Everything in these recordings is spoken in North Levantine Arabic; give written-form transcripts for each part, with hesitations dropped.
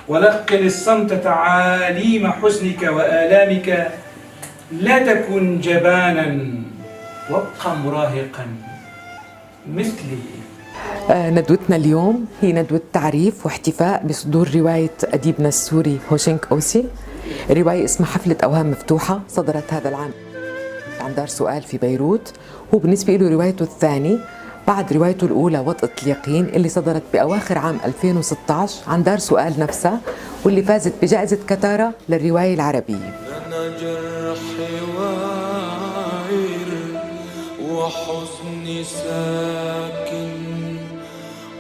ولقن الصمت تعاليم حزنك وآلامك. لا تكن جبانا وابق مراهقا مثلي. ندوتنا اليوم هي ندوة تعريف واحتفاء بصدور رواية أديبنا السوري هوشنك أوسي. الرواية اسمها حفلة أوهام مفتوحة، صدرت هذا العام عن دار سؤال في بيروت. هو بالنسبة له روايته الثاني بعد روايته الأولى وطأة اليقين اللي صدرت بأواخر عام 2016 عن دار سؤال نفسها، واللي فازت بجائزة كتارا للرواية العربية. أنا جرحي وائر وحزني ساكن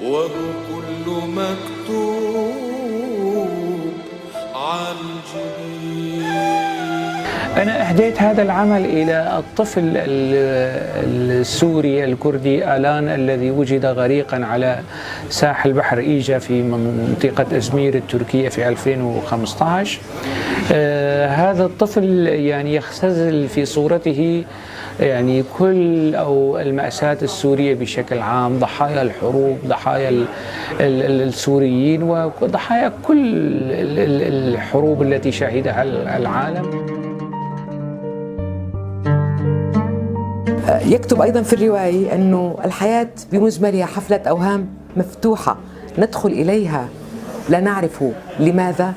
وكل مكتوب عالجبين. أنا أهديت هذا العمل إلى الطفل السوري الكردي آلان الذي وجد غريقا على ساحل بحر إيجا في منطقة إزمير التركية في 2015. هذا الطفل يعني يختزل في صورته يعني كل أو المأساة السورية بشكل عام، ضحايا الحروب، ضحايا السوريين، وضحايا كل الحروب التي شهدها العالم. يكتب أيضا في الرواية أنه الحياة بمجملها حفلة أوهام مفتوحة، ندخل إليها لا نعرف لماذا،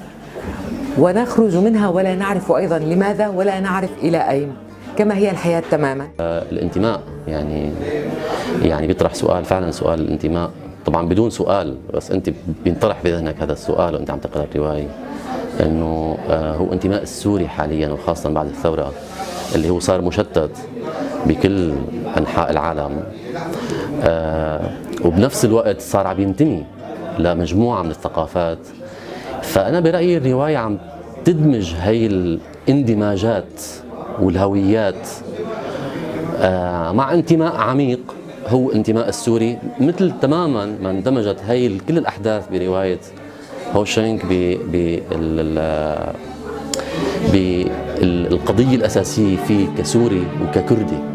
ونخرج منها ولا نعرف أيضا لماذا، ولا نعرف إلى أين، كما هي الحياة تماما. الانتماء يعني بيطرح سؤال، فعلا سؤال الانتماء، طبعا بدون سؤال، بس أنت بينطرح بذهنك هذا السؤال وأنت عم تقرأ الرواية، أنه هو انتماء السوري حاليا وخاصة بعد الثورة اللي هو صار مشتت بكل أنحاء العالم، وبنفس الوقت صار عم ينتمي لمجموعة من الثقافات. فأنا برأيي الرواية عم تدمج هاي الاندماجات والهويات مع انتماء عميق هو انتماء السوري، مثل تماما ما اندمجت هاي كل الأحداث برواية هوشنك بالقضية الأساسية فيه كسوري وككردي.